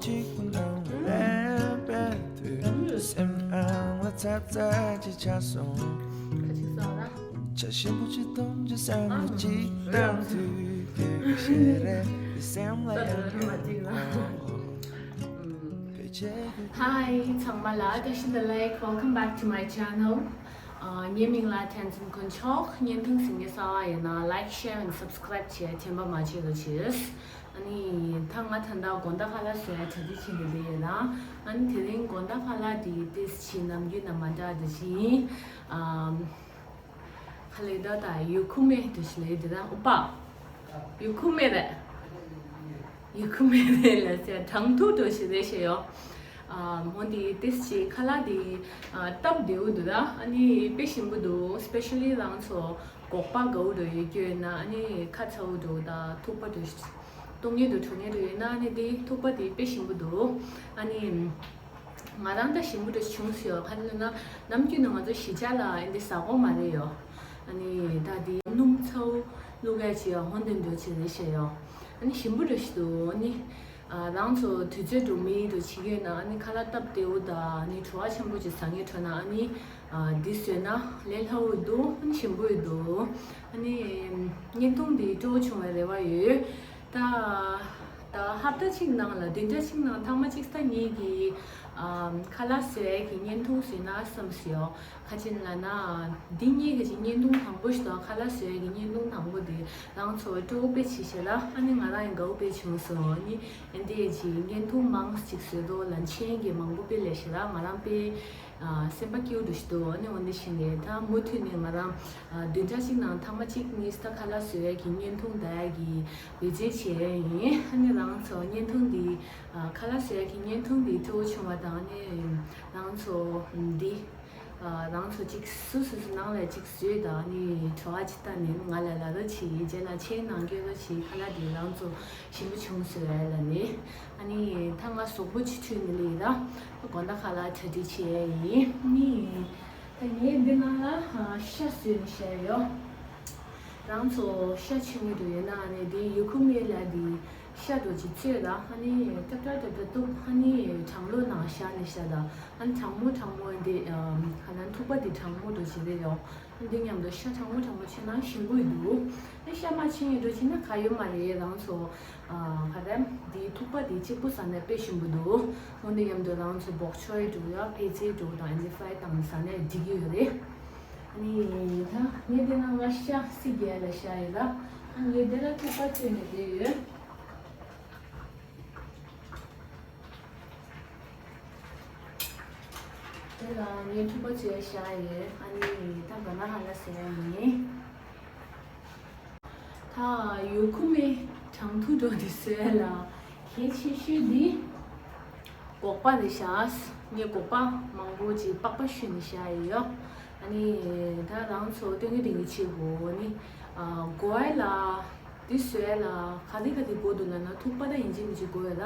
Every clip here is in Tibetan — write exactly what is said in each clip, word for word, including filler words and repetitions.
གཅིག་པུ་ནང་ལས་པའི་དུས་སེམས་ཨང་ལ་ཚ་ཚ་ཅིག་ཆགས་སོང་། ཁ་ཅིག་ཟ་ར། ཇ་ཞིམ་པོ་ཅིག་འཐུང་རྒྱུ་བསམ་བློ་ཅིག་བཏང་དུས་དུས་ཤེས་རེད། དུས་སེམས་ལ་ཡང་མ་བསྟན་ན། Hi ཚང་མ་ལ་བཀྲ་ཤིས་བདེ་ལེགས། Welcome back to my channel. ཨ། ངའི་མིང་ལ་བསྟན་འཛིན་དཀོན་མཆོག་བརྙན་ཐུང་གཟིགས་མཁན་གསར་པ་ཡིན་ན་like, share and subscribe བྱེད་དྲན་པ་མ་བརྗེད་རོགས་བྱེད། ཨ་ནི་ད་ང་ད་ལྟ་དགོང་དག་ཁ་ལག་བཟོ་ཡ་གྲ་སྒྲིག་བྱེད་ནས་བསྡད་ཡོད་ན། ཨ་ནི་དེ་རིང་དགོང་དག་ཁ་ལག་དེ་ཏིས་ཆི་ནམ་རྒྱུན་དང་མ་འདྲ་བ་དེ་ཆི་ཡིན། ཨམ། ཁ་ལག་ད་ད་ཡུ་ཁུ་མེ་དེ་ཆི་ལེ་དེ་ད་ཨུ་པ། ཡུ་ཁུ་མེ་རེད། ཡུ་ཁུ་མེ་རེད་ལ་ཟེར་གྲང་ཐུག་འགྲོ་ཞིག་རེད་ཞེས་ཡོ། ཨ། མོ་འདི་ཏིས་ཆི་ཁ་ལག་དེ་ཨ་སྟབས་བདེ་བོ་འདུག་ད། ཨ་ནི་དཔེ་ཞིམ་པོ་འདུག Especially རང་ཚོ་སྒོག་པ་དགའ་བོ་འགྲོ་ཡོད་རྒྱུ་ཡོད་ན། ཨ་ནི་ཁ་ཚ་བོ་འགྲོ་ད་ཐུག་པ་འགྲོ་ཞིག་བཏུང་ཡས་འགྲོ་འགྲོ་ངེས་འགྲོ་ཡོད་ན། ཨ་ནི་དེ་ཐུག་པ་དེ་དཔེ་ཞིམ་པོ་འདུག་ཨ་ནི། ང་རང་ད་ཞིམ་པོ་འདྲ་བྱུང་སོང་ཡོ། ག་རེ་ལབ་ན་ནམ་རྒྱུན་ནས་ང་ཚོ་ཞི་ཅ་ལག་འདི་ཟ་གོ་མ་རེད་ཡོ། ཨ་ནི་ད་འདི་སྣུམ་ཚ་བོ་བླུགས་ཡ་ཅིག་ཡོ། འོ་འདི་འདྲ་ཅིག་རེད་ཤག་ཡོ། ཨ་ནི་ཞིམ་པོ་འདྲ་ཞིག་འདུག་ཨ་ནི་ཨ་རང་ཚོ་དུས་ཚོད་འགྲོ་མི་འདྲ་བྱེད་ཀྱི་ཡོད་ན། ཨ་ནི་ཁ་ལག་སྟབས་བདེ་བོ་དང་ཨ་ནི་བྲོ་བ་ཆེན་པོ་ཅིག་ཟ་ངེས་འགྲོ་ན། ཨ་ནི་ཨ་འདི་བཟོས་ན་ལས་སླ་བོ་འདུག་ཨ་ནི་ཞིམ་པོ་ཡོད་འདུག་ཨ་ནི་བརྙན་ཐུང་འདི་སྤྲོ་བོ་བྱུང་བའི་རེ་བ་ཡོད། ད་ད་ཧབ་ཏ་གཅིག་ནང་ལ་བདུན་ཕྲག་གཅིག་ནང་ཐེངས་མ་གཅིག་ད་ངེད་ཀྱིས་ཨམ་ཁ་ལག་བཟོ་ཡས་ཀྱི་བརྙན་ཐུང་བཟོས་ན་བསམ་སོང་ཡོ། ག་རེ་ལབ་ན་འདི་ངེད་ཀྱི་བརྙན་ཐུང་དང་པོ་ཞིག་དང་། ཁ་ལག་བཟོ་ཡས་ཀྱི་བརྙན་ཐུང་དང་པོ་དེ་རང་ཚོ་སྤྲོ་བོ་དཔེ་བྱས་ཤག་ལ། ཨ་ནི་ང་རང་ཡང་དགའ་བོ་དཔེ་བྱུང་སོང་། ཨ་ནི་ཨེ་འདི་ཅིག་བརྙན་ཐུང་མང་ཅིག་བཟོས་འདུག་ལ། མཆན་གྱི་མང་པོ་དཔེ་སླེབས་ཤག་ལ། ང་རང་དཔེ་ཨ་སེམས་པ་སྐྱིད་པོ་འདྲ་ཞིག་འདུག་ཨ་ནི་འོ་འདི་བྱས་ནས་ད་མུ་མཐུད་ནས་ང་རང་ཨ་བདུན་ཕྲག་གཅིག་ནང་ཐེངས་མ་གཅིག་གཉིས་ད་ཁ་ལག་བཟོ་ཡས་ཀྱི་བརྙན་ཐུང་ད་ཡ་གི་འབད་བརྩོན་བྱས་ཡིན། ཨ་ནི་རང་ཚོ་བརྙན་ཐུང་འདི་ཨ་ཁ་ལག་བཟོ་ཡས་ཀྱི་བརྙན་ཐུང་འདི་སྤྲོ་བོ་བྱུང་བ་དང་། ཨ་ནི་རང་ཚོ་འདི་ཨ་རང་ཚོ་གཅིག་སུ་སུ་སུ་ནང་ལ་གཅིག་བཟོས་དང་། ཨ་ནི་བྲོ་བ་ཅིག་བཏང་ནས་ང་ལ་ལབ་རོགས་བྱེད། རྗེས་ལ་མཆན་ནང་བསྐྱོན་རོགས་བྱེད། ཁ་ལག་འདི་རང་ཚོ་ཞིམ་པོ་བྱུང་སོང་ལབ་ནས། ཨ་ནི་ད་ང་གཟུགས་པོ་ཅིག་འཁྲུད་ནས་ལས་ད་དགོང་དག་ཁ་ལག་གྲ་སྒྲིག་བྱས་ཡིན། ཨ་ནི་ད་ངས་འདི་ནང་ལ་ཤ་བཟོས་ནས་བཞག་ཡོད། རང་ཚོ་ཤ་མཆོད་མཁན་འདྲ་ཡོད་ན་ཨ་ནི་འདི་ཡུ་ཁུ་མེ་ལ་འདི་ཤ་འདྲ་ཅིག་བཙོས་ལ། ཨ་ནི་ཏག་ཏག་ཏག་ཏག་གཏུབ། ཨ་ནི་གྲང་ལོ་ནང་བཞག་ནས་བཞག་ད། ཨ་ནི་གྲང་མོ་གྲང་མོ་འདི་ཨམ་ཁ་ལག་ཐུག་པ་འདི་གྲང་མོ་འདྲ་ཅིག་རེད་ཡོད། འདི་མཉམ་དུ་ཤ་གྲང་མོ་གྲང་མོ་མཆོད་ན་ཞིམ་པོ་ཡོད་འདུག་ཨ་ཤ་མ་མཆོད་མཁན་འདྲ་བྱས་ན་གང་ཡོད་མ་རེད། རང་ཚོ་ཨ་ག་རེ་འདི་ཐུག་པ་འདི་གཅིག་པུ་ཟ་ན་དཔེ་ཞིམ་པོ་འདུག་འོ་འདི་མཉམ་དུ་རང་ཚོ་བོག་ཆོས་འདྲ་ཡ་ཕེ་ཙེ་འདྲ་དང་ཨ་ནི་ཕ་རའི་བཏང་ཟ་ན་འགྲིག་གི་ཡོད་རེད། ཨ་ནི་ད་ངས་འདི་ནང་ལ་ཤ་སི་རྒྱལ་ལ་བཞག་ཡོད་ལ། ཨ་ངས་འདི་ལ་ཐུག་པ་བཙོས་ནས་བསྡད་ཡོད། དེ་ལ་ངས་ཐུག་པ་བཙོས་བཞག་ཡོད། ཨ་ནི་ད་ག་ན་ཧ་ལ་ཟེར་ཡ་ཡིན། ད་ཡུ་ཁུ་མེ་གྲང་ཐུག་འགྲོ་འདི་བཟོས་ལ་གལ་ཆེ་ཤོས་འདི་སྒོག་པ་རེད་ཤག་ངས་སྒོག་པ་མང་པོ་ཅིག་པགས་པ་བཤུས་ནས་བཞག་ཡོད། ཨ་ནི་ད་རང་ཚོ་སྟོན་གི་དེ་གི་བྱེད་དགོས། ཨ་ནི་ཨ་སྒོག་ཡ་ལ། འདི་བཟོས་ལ་ག་རེ་ག་རེ་དགོས་འདུག་ལབ་ན། ཐུག་པ་ད་ཡིན་གཅིག་མིན་གཅིག་དགོས་ཡོད་ལ།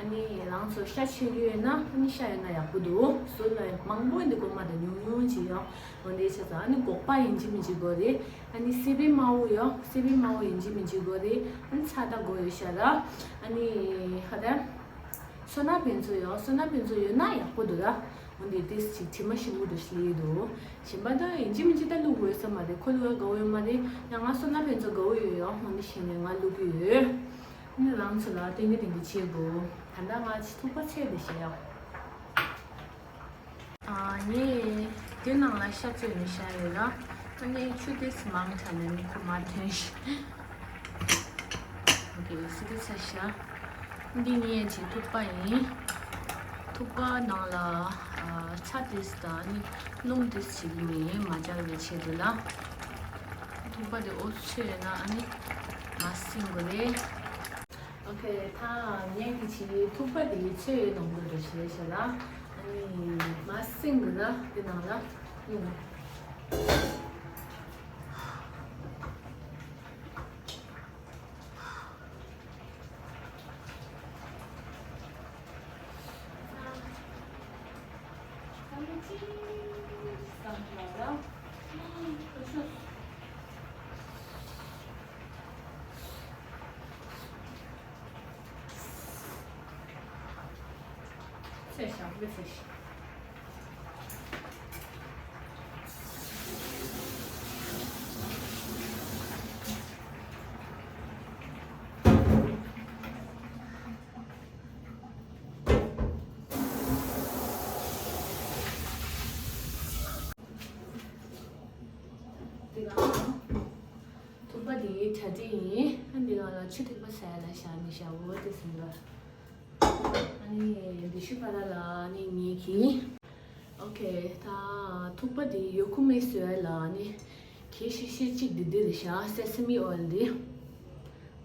ཨ་ནི་རང་ཚོ་ཤ་མཆོད་ཀྱི་ཡོད་ན་ཨ་ནི་ཤ་ཡོད་ན་ཡག་པོ་འདུག་བཟོ་ལ་མང་པོ་འདི་དགོས་མ་རེད། ཉུང་ཉུང་ཅིག་ཡོང་། འོ་འདི་བྱས་ཙང་ཨ་ནི་སྒོག་པ་ཡིན་གཅིག་མིན་གཅིག་དགོས་རེད། ཨ་ནི་སི་པན་དམར་པོ་ཡོད། སི་པན་དམར་པོ་ཡིན་གཅིག་མིན་གཅིག་དགོས་རེད། ཨ་ནི་ཚྭ་ད་དགོས་ཡོད་ཤག་ལ། ཨ་ནི་ཧ་ད། སོ་ན་ཕན་ཚུན་ཡོད། སོ་ན་ཕན་ཚུན་ཡོད་ན་ཡག་པོ་འདུག་ར། འོ་འདི་ཏིས་ཅིག་དྲི་མ་ཞིམ་པོ་འདྲ་ཞིག་སླེབས་འདུག་གཞན་པ་ད་ཡིན་གཅིག་མིན་གཅིག་ད་བླུག་དགོས་ས་མ་རེད། ཁོ་བླུག་ཡ་དགའ་བོ་ཡོད་མ་རེད། ཡང་ང་སོ་ན་ཕན་ཚུན་དགའ་བོ་ཡོད་ཡོད། འོ་འདི་བྱས་ནས་ང་བླུག་གི་ཡོད། ཨ་ནི་རང་ཚོ་ལ་ཏན་ཏན་ཏན་ཏན་བྱེད་དགོས། ད་ལྟ་ང་ཅིག་ཐུག་པ་ཚོས་ཏེ་བཞག་ཡོད། ཨ་ངས་དེ་ནང་ལ་ཤ་བཙོས་ནས་བཞག་ཡོད་ལ། ཨ་ངས་ཆུ་དེ་ཚོ་མང་དྲགས་ནས་ཁོ་མ་ཐོན་ཤག་ཨོ་ཁེ། སི་ཏི་ཚ་ཤ། འདི་ངའི་ཅིག་ཐུག་པ་ཡིན། ཐུག་པ་ནང་ལ་ཨ་ཚྭ་དེ་ཚོ་དང་ཨ་ནི་སྣུམ་དེ་ཚོ་ཅིག་བླུགས་ཡིན། མ་འབྱར་བའི་ཆེད་དུ་ལ། ཐུག་པ་དེ་ཨོ་ཚོས་ཡོད་ན་ཨ་ནི་མ་སྲིང་དགོས་རེད། ཨོ་ཁེ། ད་ངས་ཀྱི་ཅིག་ཐུག་པ་དེ་ཚོས་ཡོད་ནང་དུ་འགྲོ་བྱས་བྱས་ལ། ཨ་ནི་མ་སྲིང་དགོས་ན་དེ་ནང་ལ་ཡིན། ཚེ་ཞག་པོའི་ཚེ་ཞིག་འདི་ག་ཐུག་པ་འདི་གྲ་སྒྲིག་ཡིན། ཨ་འདི་ག་ལ་ཆུ་ཐིགས་པ་ཟ་ཡ་ལ་བཞག་ནས་བཞག་འོ་དེ་ཟིན་པ། ཨ་ནི་འདི་ཤུ་པ་ལ་ལ་ཨ་ནི་ངེད་ཀྱིས། ཨོ་ཁེ། ད་ཐུག་པ་འདི་ཡོ་ཁུ་མེ་བཟོ་ཡ་ལ་ཨ་ནི་གལ་ཤེས་ཤེས་གཅིག་འདི་འདི་རེད་ཤག་སེ་སི་མི་ཨོ་ཡིལ་འདི།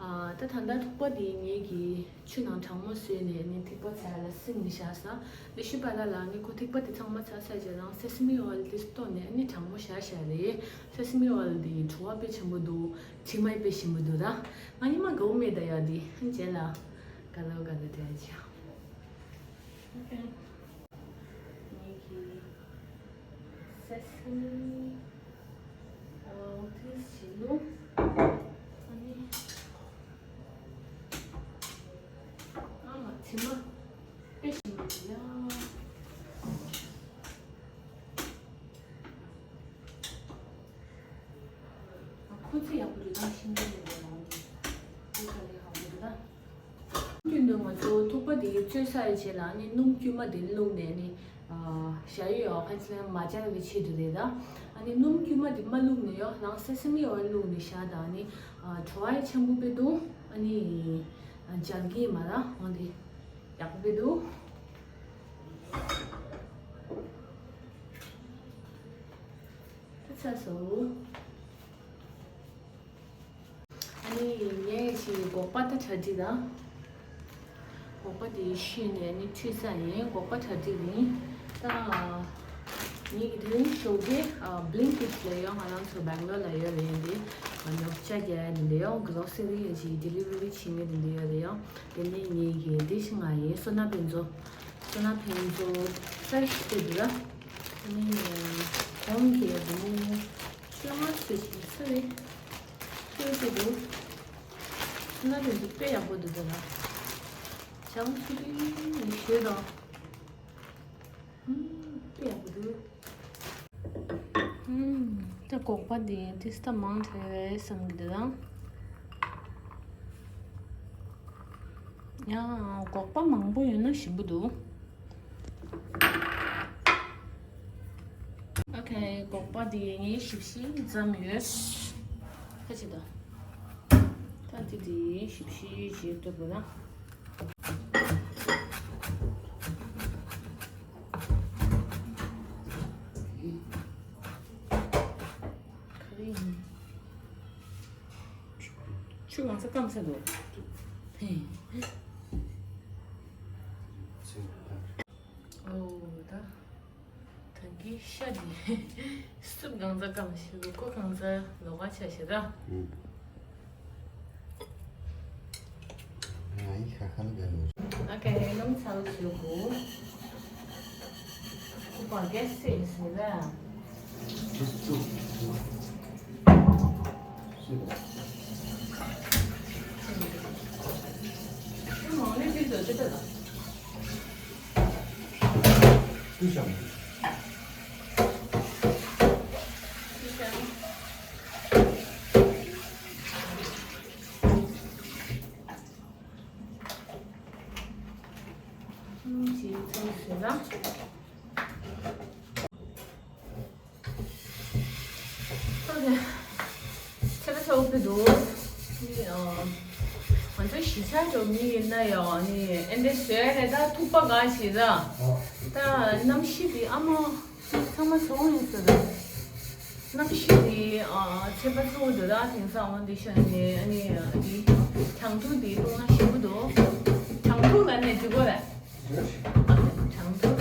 ཨ་ད་ད་ལྟ་ཐུག་པ་འདི་ངེད་ཀྱིས་ཆུ་ནང་གྲང་མོ་བཟོས་ནས་ཨ་ནི་ཐིགས་པ་ཚ་ལ་བསྲིངས་ནས་བཞག་ས། འདི་ཤུ་པ་ལ་ལ་ཨ་ནི་ཁོ་ཐིགས་པ་འདི་ཚང་མ་ཚ་ཚ་བྱས་རང་སེ་སི་མི་ཨོ་ཡིལ་འདི་བཏོན་ནས་ཨ་ནི་གྲང་མོ་བཞག་བཞག་རེད། སེ་སི་མི་ཨོ་ཡིལ་འདི་བྲོ་བ་དཔེ་ཆེན་པོ་འདུག་དྲི་མ་དཔེ་ཞིམ་པོ་འདུག་ད་ང་ཉི་མ་དགའ་བོ་མེད་ད་ཡ་འདི་རྗེས་ལ་དགའ་ལོ་དགའ་ལོ་དྲན་ཅིང་། ངེད་ཀྱི་སེ་སི་མི་ཨོ་ཡིལ་དེ་བྱིན་ནོ། ཨ་ནི་ཨ་མ་དྲི་མ་དཔེ་ཞིམ་པོ་འདུག་ཡ། ཁོ་ཚོ་ཡག་པོ་རེད་ད། ཤིང་ཏོག་ཡོད་པའི་ནང་ནས་ཁོ་ཚོ་ལས་ཡག་པོ་རེད་ད། རྒྱུན་དུ་ང་ཚོ་ཐུག་པ་དེ་བཙོས་ཚར་རྗེས་ལ་ནི་སྣུམ་དཀྱུས་མ་དེ་བླུགས་ནས་ནི་བཞག་ཡོད། ཡོ་ཁ་ཚ་མ་སྦྱར་བའི་ཆེད་དུ་རེད་ད། ཨ་ནི་སྣུམ་དཀྱུས་མ་དེ་མ་བླུགས་ནས་ཡོ་རང་སེ་སི་མི་ཨོ་ཡིལ་བླུགས་ནས་བཞག་ད་ནི་བྲོ་བ་ཆེན་པོ་དཔེ་འདུག་ཨ་ནི་སྦྱར་གི་མ་ར་འོང་དེ་ཡག་པོ་དཔེ་འདུག་ད་ཚར་སོང་། ཨ་ནི་ངས་ཅིག་སྒོག་པ་ད་གྲ་སྒྲིག་དང་། སྒོག་པ་དེ་བཤུས་ནས་ཨ་ནི་འཁྲུད་ས་ཡིན། སྒོག་པ་གྲ་སྒྲིག་ཡིན། ད་ངེད་ཀྱི་དེ་རིང་ཞོགས་ཀས་Blinkit ལ་ཡོང་། ང་རང་ཚོ་སྦེང་ལོར་ལ་ཡོད་རེད། འདི་ཉོ་ཆ་རྒྱག་ཡ་འདི་འདྲ་ཡོང་། གི་རོ་སི་རི་ཡ་ཅིག་ཌི་ལི་ཝ་རི་བྱེད་མཁན་འདི་འདྲ་ཡོད་རེད་ཡོང་། དེ་ནས་ངེད་ཀྱི་འདི་ཞིག་ང་ཡིན། སོ་ན་ཕན་ཚོ། སོ་ན་ཕན་ཚོ་ཕེ་རེ་ཤི་དེ་འདི་ལ། ཨ་ནི་གོང་གི་འདི་ནི། ཅོ་མ་ཚོས་ཀྱི་ཚ་རེད། ཅོ་ཅོ་འདུག་སྣ་རིང་འདུག་དཔེ་ཡག་པོ་འདུག་དེ་ལ། བྱང་ཆུབ་ཡིན་ཞོད་དང་། ཧུམ། དཔེ་ཡག་པོ་འདུག་ཧུམ། ད་སྒོག་པ་འདི་ཏིས་ད་མང་དྲགས་རེད་བསམ་གི་འདུག་ད། ཡང་སྒོག་པ་མང་པོ་ཡོད་ན་ཞིམ་པོ་འདུག་ཨོ་ཁེ། སྒོག་པ་འདི་ངས་བཞི་བཞི་ཙམ་ཡོད། ཁ་ཅིག་ད། ད་འདི་འདི་བཞི་བཞི་ཅིག་གཏུབ་དགོས་ན། ག་རེ་ཡིན། ཆུ་གང་ས་སྐམ་ས་འདུག་ཧེ། ཨོ་ད། ད་གི་ཤ་འདི་སུབ་གང་ས་སྐམ་ཞིག་ལོ་ཁོ་གང་ས་ལོ་ག་ཆ་ཞིག་ར། ཨུ། ང་ཡི་ཁ་ཁ་ལ་བལ་ལོ། ཨ་ཀ་ཧེ་ལོམ་ཚ་བོ་ཞུ་གོ། ཁོ་པ་གེ་སེ་ཟེར་ར། ཚོད་ལྟ་ཚ་བོ་ཕེ་འདུག་ཨ་ང་ཚོ་གཞིས་ཆགས་འགྲོ་མི་ཡིན་ན་ཡང་ཨ་ནི་ཨེ་འདྲ་བཟོས་རེད། ད་ཐུག་པ་འགའ་ཞིག་ར། ད་གནམ་གཤིས་འདི་ཨ་མ་ཚང་མ་ཚ་བོ་ཡིན་ཟེར་ར། གནམ་གཤིས་འདི་ཨ་ཚད་པ་ཚ་བོ་འདུག་ད་དེང་སང་འོ་འདི་ཤོད་ནས་ཨ་ནི་འདི་གྲང་ཐུག་འདི་བཏུང་ན་ཞིམ་པོ་འདུག་གྲང་ཐུག་ལ་ནས་འགྲིག་གོ་རེད། གྲང་ཐུག་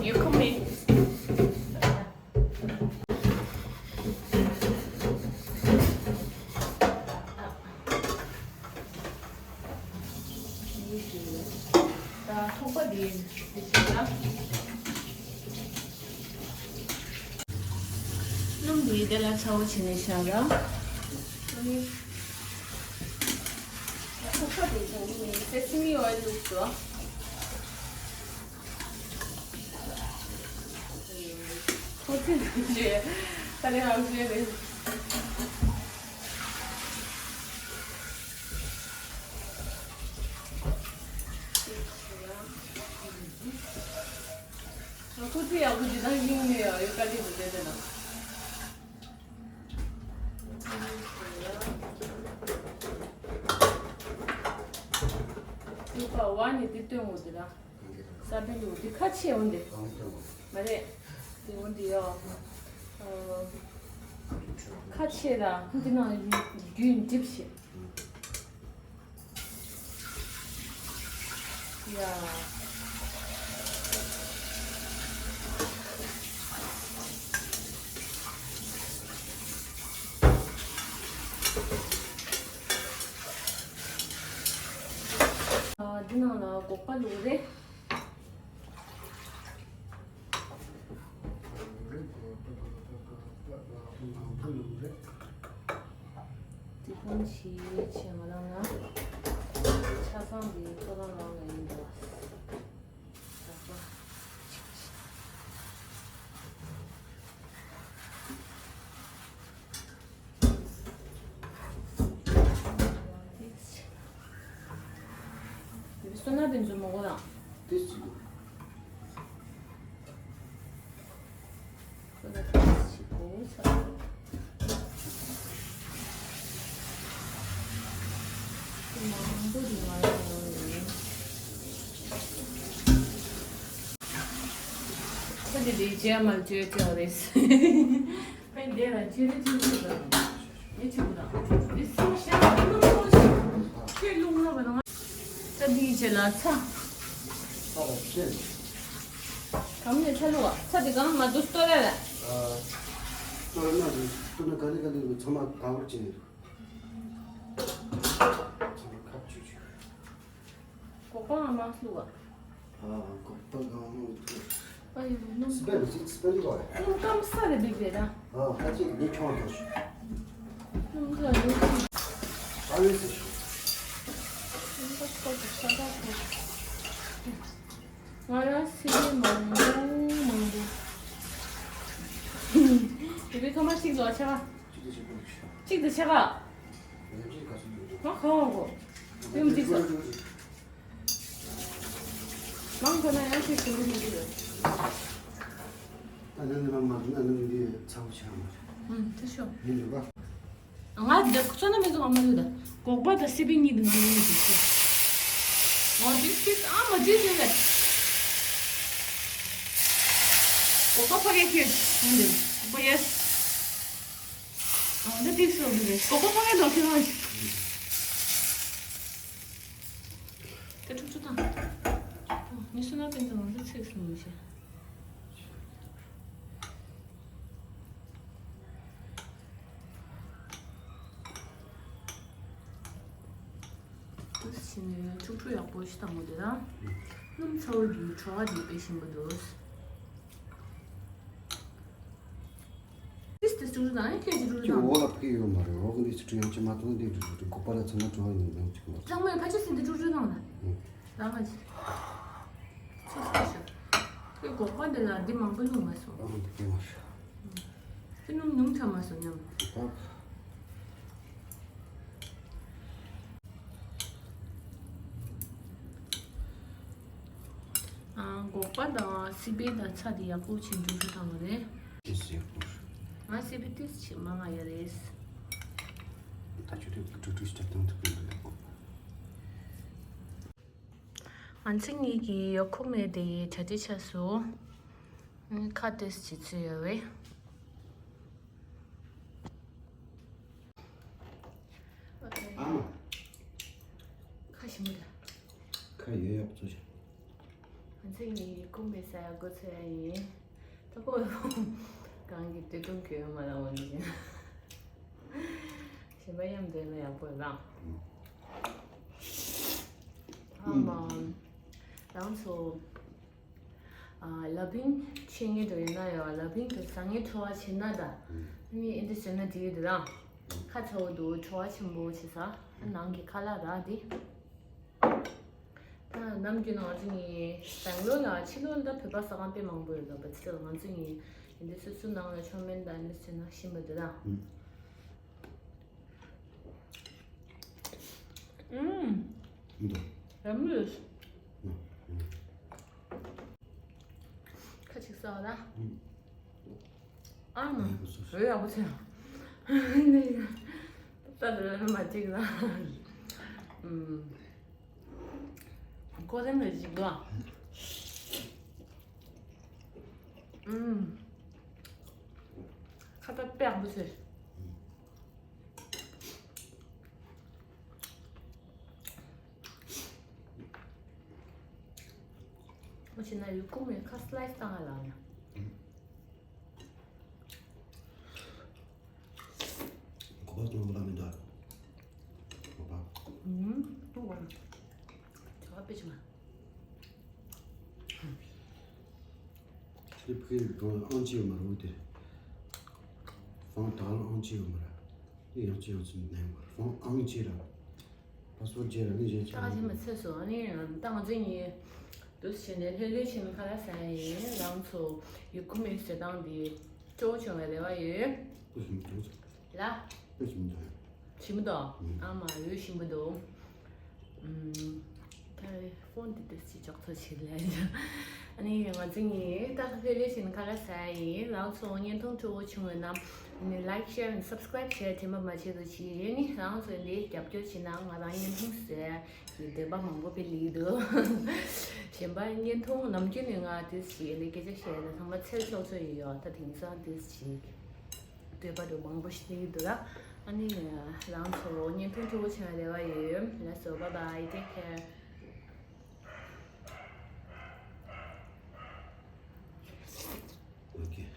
ཡོད་ཁོ་མེད། ད་ཐུག་པ་འདི་འདི་བྱས་ན། སྣུམ་འདི་དེ་ལ་ཚ་བོ་བྱས་ནས་བཞག་ར། ཨ་ནི་ཐུག་པ་འདི་བྱས་ནས་སེ་སི་མི་ཨོ་ཡིལ་བླུགས་སོ། ཁོ་ཚོས་བྱས། ད་རེས་ཧང་ཤོས་རེད། ཁོ་ཚོས་ཡག་པོ་ཅིག་བཏང་གི་མེད་ཡ། ཡོད་དཀའ་ལས་འདུག་དེ་དེ་ན། ཡོད་པ་བ་ནི་དེ་སྟོན་འོ་དེ་ར། ས་བོན་འདུག་འདི་ཁ་ཕྱེ་འོ་འདི། མ་རེད། དེ་འོ་འདི་ཡོ། ཁ་ཕྱེ་ར་འདི་ནང་རྒྱུན་འགྲིབ་བྱེད། ཡ། འདི་ནང་ལ་སྒོག་པ་བླུགས་རེད། དེ་ཀུན་གྱིས་ཆེ་ང་རང་ལ་ཆ་ཚང་གི་ཐོ་རངས་རང་ལ་ཡིན་འདུག་སོ་ན་དེ་ཚོ་མོ་གོ་དང་། དེ་ཚོ། སོ་ན་དེ་ཚོ་གོ་ས། མང་པོ་དེ་ང་རང་ཡོང་ཡིན། ཁོ་དེ་ལས་བྱེད་མ་བྱེད་ཅོག་རེད། ཨེ་འདི་ལ་ཅི་རེད་ཅི་རེད་ལ། ཨེ་ཆུ་བུ་དང་། འདི་སེམས་ཤ་ལ་ལུང་ལ་ཁྱོད་ལུང་ལ་བ་དང་། ཚ་འདིའི་ཆེ་ལ་ཚ། ཚ་ལ་ཆེ། གམ་ནས་ཚ་ལུག་ཨ། ཚ་འདི་གང་མ་འདུག་སྟོད་ལ་ལ། ཨ། སྟོད་ན་རེད། སྟོད་ན་ག་ལེ་ག་ལེ་རེད། ཚང་མ་ག་བར་བྱས་ནས་རེད། ཚང་མ་ཁ་ཆུ་ཆུ། སྒོག་པ་ང་མ་བླུགས་ཨ། ཨ། སྒོག་པ་ང་མ་བླུགས། ཨ་ཡོ་ནམ། སི་པན་རེད། སི་པན་རེད་པ། ནམ་སྐམ་ས་རེད་འདུག་པས་ད། ཨ། ཁ་ཅིག་ནི་ཁྱོང་ཐོག་ཤི། ནམ་ས་རེད། ཨ་ཡོ་སི་ཤི། ནམ་ས་སྐོར་གྱི་ཤ་ཁ་ཁོ། ང་རང་སི་པན་མང་པོ་མང་པོ། དེ་བས་ཐོག་མ་གཅིག་ཏུ་ཆ་ག་གཅིག་ཏུ་ཆ་ག་གཅིག་ཏུ་ཆ་ག་ང་ཁ་བ་གོ། དེ་མི་གཅིག་ས། མང་དགོས་ན་ཡང་ཅིག་ཞུ་རྒྱུ་མི་འདུག་ད་ནི་ནི་མ་མ་ན་ནི་འདི་ཚ་བོ་ཆགས་མ་རེད། ཨུམ། དེ་ཤོ། ཡིན་འདུག་ག་ང་འདི་ཁོ་ཚོ་ན་མི་འདུག་ཨ་མ་ལུས་ད། སྒོག་པ་དང་སི་པན་གཉིས་འདི་ང་ཡིན་འདུག་ཤོ། འོ་འདི་ཤིག་ཨ་མ་འདི་ཟེར་ལེ། སྒོག་པ་ཕ་གི་ཁྱོད་འོ་འདི་སྒོག་པ་ཡེ། འོ་འདི་ཏིག་སོ་འདི་སྒོག་པ་ཕ་གི་ལོ་ཁྱོད་ང་། དེ་ཁྲུག་ཁྲུག་དང་། ཨོ། ནི་སུ་ན་ཏན་ཏན་ང་ཚོ་ཚིག་སུ་མི་ཤེས། དུ་ཕྱིན་ནས་ཁྲུག་ཁྲུག་ཡག་པོ་ཞིག་བཏང་གོ་དེ་ར། སྣུམ་ཚ་བོ་འདིའི་བྲོ་བ་འདི་དཔེ་ཞིམ་པོ་འདུག་ཏིས་ཏིས་ཀྲུ་ཀྲུ་དང་ཁྱེད་ཀྱི་ཀྲུ་ཀྲུ་ཀྱི་དང་། འོག་ལ་ཕུག་ཡོད་མ་རེད། འོག་འདི་ཚོ་ཀྲུ་ཡང་ཅི་མ་གཏོང་འདི་ཀྲུ་ཀྲུ་ཀྲུ་སྒོག་པ་ལ་ཚང་མ་ཀྲུ་ཡང་ཡིན་ཡང་ཅི་མ་ཚང་མས་ཕ་ཆུ་སྲིན་འདི་ཀྲུ་ཀྲུ་དང་ལ། ཨུ། རང་ང་ཅི། ཚེ་ཚེ་ཤོད། ཁོས་སྒོག་པ་འདི་ལ་འདི་མང་པོ་བླུགས་མ་སོང་། ཨ་འདི་སྐྱེ་མ་ཤོད། ཁོས་སྣུམ་ཉུང་དྲགས་མ་སོང་སྙམ། ཨ། ཨ། སྒོག་པ་དང་སི་པན་དང་ཚྭ་དེ་ཡག་པོ་བྱས་འགྲོ་རྒྱུ་དང་རེད། ཏིས་ཡག་པོ། ང་སི་པན་ཏིས་ཆེ་མ་ང་ཡ་རེད། ད་ཆུ་ཏིས་ཏུ་ཏུ་ཏུ་ཏུ་ཏུ་ཏུ་ཏུ། ང་ཚོ་གཉིས་ཀྱི་ཡོ་ཁོ་མེ་དེ་ཡི་གྲ་སྒྲིག་ཆགས་སོང་། ཁ་ཏིས་བྱེད་ཚུལ་ཡོད་བས། ཨ་མ། ཁ་ཞིམ་པོ་རེད། ཁ་ཡོད་ཡག་བཙོ་བྱ། ང་ཚོ་གཉིས་ཀུན་པའི་ས་ཡ་འགོ་ཚོད་ཡ་ཡིན། ད་ཁོ་གང་གི་དུས་ཐུང་གི་ཡོད་མ་ར་འོ་ནི་ཅན། གཞན་པ་ཡམ་དོན་ལ་ཡག་པོ་རང་། ཨ་མ། རང་ཚོ། ཨ། ལ་ཕིང་ཆེ་ངེས་འགྲོ་ཡོད་ན་ཡོད། ལ་ཕིང་དུ་ཟ་ངེས་བྲོ་བ་ཆེ་ན་ད། ཨུམ། ངས་ཨེ་འདྲ་བྱས་ན་འགྲིག་གི་འདུག་རང་། ཨུམ། ཁ་ཚ་བོ་འདུག་བྲོ་བ་ཆེན་པོ་བྱེད་ས། ཨུམ། ནང་གི་ཁ་ལག་རག་འདི། ད་ནམ་རྒྱུན་ང་ཚོ་གཉིས་སྦེང་ལོར་ལ་ཕྱི་ལོགས་ད་བོད་པ་ཟ་ཁང་དཔེ་མང་པོ་ཡོད་ལ་བ་ཚིག་ང་ཚོ་གཉིས་ འདི་སོ་སོའི་ནང་ལ་མཆོད་མེ་འདྲ་ནི་ཟེར་ན་ཤིན་པ་འདི་དང་། ཨུམ། འདུག་ར་མོས། ཁ་ཅིག་ཟ་བ་ད། ཨ་མ། རོལ་ཡག་པོ་ཆེ། ད་རོལ་མ་ཅིག་ལ། ཨུམ། ཀོ་ཟན་ལ་ཅིག་ལ། ཨུམ། ཁ་ཏ་དཔེ་ཡག་པོ་ཆེ། མ་བྱས་ན་ཡུ་ཀུ་མའི་ཁ་སི་ལའི་སི་བཏང་ང་ལ་ཡ། གོ་པ་སྟོང་པོ་ལ་མི་འདུག་གོ་པ། ཨུམ། ཏུ་བ། ཆོ་བ་པེ་ཆི་མ། དེ་ཕི་གང་ཨང་ཅི་ཡོད་མ་རུ་དེ། ཧྥང་ད་ཨང་ཅི་ཡོད་མ་ར། དེ་ཡང་ཅི་ཡང་ཅི་ནས་མ་ར། ཧྥང་ཨང་ཅི་ར། པ་སི་ཝར་ཌི་ར་ནི་གཞན་ཅི་ད་ག་ཅི་མ་ཚད་སོ། ཨ་ནི་ད་ང་ཚོ་གཉིས་འདུག་བྱས་ནས་ལྷོད་ལྷོད་བྱས་ནས་ཁ་ལག་ཟ་ཡ་ཡིན། རང་ཚོ་ཡུ་ཁུ་མའི་ཟས་སྟངས་འདི་སྤྲོ་བོ་བྱུང་བའི་རེ་བ་ཡོད། ལ། ཞིམ་པོ་འདུག་ཨ་མ་ཡོད་ཞིམ་པོ་འདུག་ཨུམ། ད་ཕོན་འདི་ཏོག་ཙམ་ཅོག་ཙེ་ཞིག་ལ། ཨ་ནི་ང་ཚོ་གཉིས་ད་ལྷོད་ལྷོད་བྱས་ནས་ཁ་ལག་ཟ་ཡ་ཡིན། རང་ཚོ་བརྙན་ཐུང་སྤྲོ་བོ་བྱུང་བའི་ནང་ནི་ལའིཀ་ཤེར་ཨེན་སབ་སི་ཀ་རའིབ་བྱས་དྲན་པ་མ་བརྗེད་རོགས་གྱིས། ཨ་ནི་རང་ཚོས་འདི་རྒྱབ་སྐྱོར་བྱས་ན་ང་རང་བརྙན་ཐུང་བཟོས་ཀྱི་འདོད་པ་མང་པོ་སྤེལ་གྱི་འདུག་གཞན་པ་བརྙན་ཐུང་ནམ་རྒྱུན་ནས་ང་ཏོག་ཙམ་ཞིག་ལས་སྐད་ཆ་བཤད་ན་ཚང་མ་འཚེར་ཆོག་ཆོག་ཡོད་ཡོད། ད་དེང་སང་ཏོག་ཙམ་ཞིག་འདོད་པ་འདྲ་མང་པོ་ཞིག་སླེབས་ཀྱི་འདུག་ར། ཨ་ནི་རང་ཚོ་བརྙན་ཐུང་སྤྲོ་བོ་བྱུང་བའི་རེ་བ་ཡོད། ལགས་སོ། Bye bye, take care. Okay.